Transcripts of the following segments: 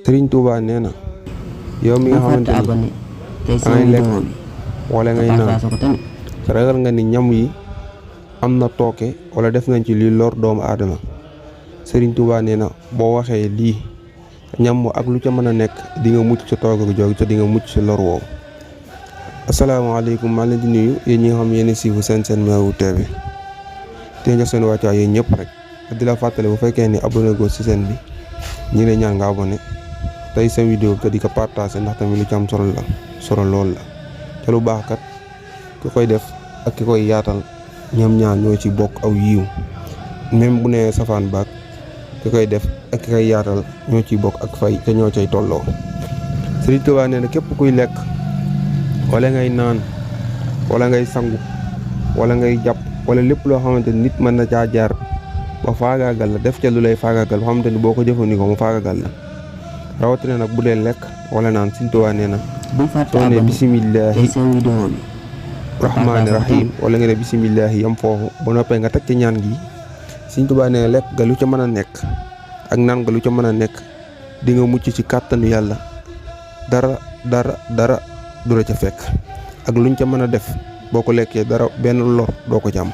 Serigne Touba nee na yow mi nga xamante ni dangay lekk wala ngay naan te ragal nga ni ñam yi am na tooke wala def nañ ci li lor doomu aadama Serigne Touba nee na boo waxee lii ñam ak lu ca mën a nekk di nga mucc sa tooke jooju te di nga mucc sa lor woowu. asalaamaaleykum maa leen di nuyu yéen ñi nga xam yéen a siifu seen Meouwou TV te jox seen wàccuwaay yéen ñëpp rek di la fàttale bu fekkee ni abonné go ci seen bi ñi lay ñaan nga abonné tey seen vidéo te di ko partagé ndax tamit lu ci am solo lool la te lu baax kat ki koy def ak ki koy yaatal ñoom ñaar ñoo ci bokk aw yiw même bu nee safaan baak ki koy def ak ki koy yaatal ñoo ciy bokk ak fay te ñoo cay tolloo. Sëriñ Tuubaa nee na képp kuy lekk wala ngay naan wala ngay sangu wala ngay jàpp wala lépp loo xamante ni nit mën na caa jaar ba faagaagal la def ca lu lay faagaagal ba xamante ni boo ko jëfandikoo mu faagaagal la rawatina nag bu dee lekk wala naan Sëriñ Tuubaa nee na soo ne bisimillahi rahmaani rahim wala nga ne bisimillahi yam foofu ba noppee nga teg ci ñaan gi Sëriñ Tuubaa nee na lekk ga lu ca mën a nekk ak naan ga lu ca mën a nekk di nga mucc ci kàttanu yàlla dara du la ca fekk ak luñ ca mën a def boo ko lekkee dara benn lor doo ko ci am.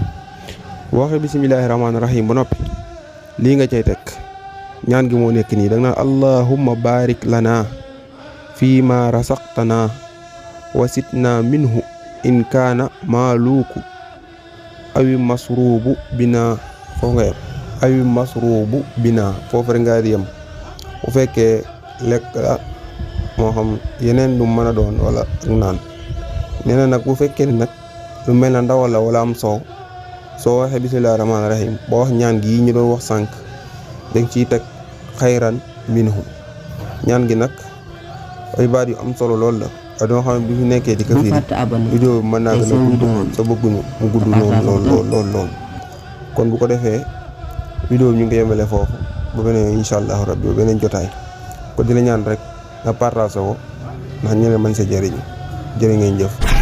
boo waxee bisimillahi rahmaani rahim ba noppi lii nga cay teg ñaan gi moo nekk nii da nga naan allahumma barik lana fii ma rasaqtana wasitna minhu in kaana maaluuku awi masruubu bina foofu nga yem awi masruubu bina foofu rek nga di yem bu fekkee lekk la moo xam yeneen lu mën a doon wala ak naan nee na nag bu fekkee ni nag lu mel na ndawal la wala am soow soo waxee bismillahi rahmaani rahim boo wax ñaan gi ñu doon wax sànq dañ ciy teg xayran minhu ñaan gi nag ay baat yu am solo lool la waaye doo xam ne bu fi nekkee di ko firi vidéo bi mën naa gën a gudd sa bëgguñu mu gudd lool kon bu ko defee vidéo bi ñu ngi ko yemale foofu ba beneen incha allahu rabbi ba beneen jotaay ko di la ñaan rek nga partagé ko ndax ñeneen mën sa jëriñu jërë ngeen jëf.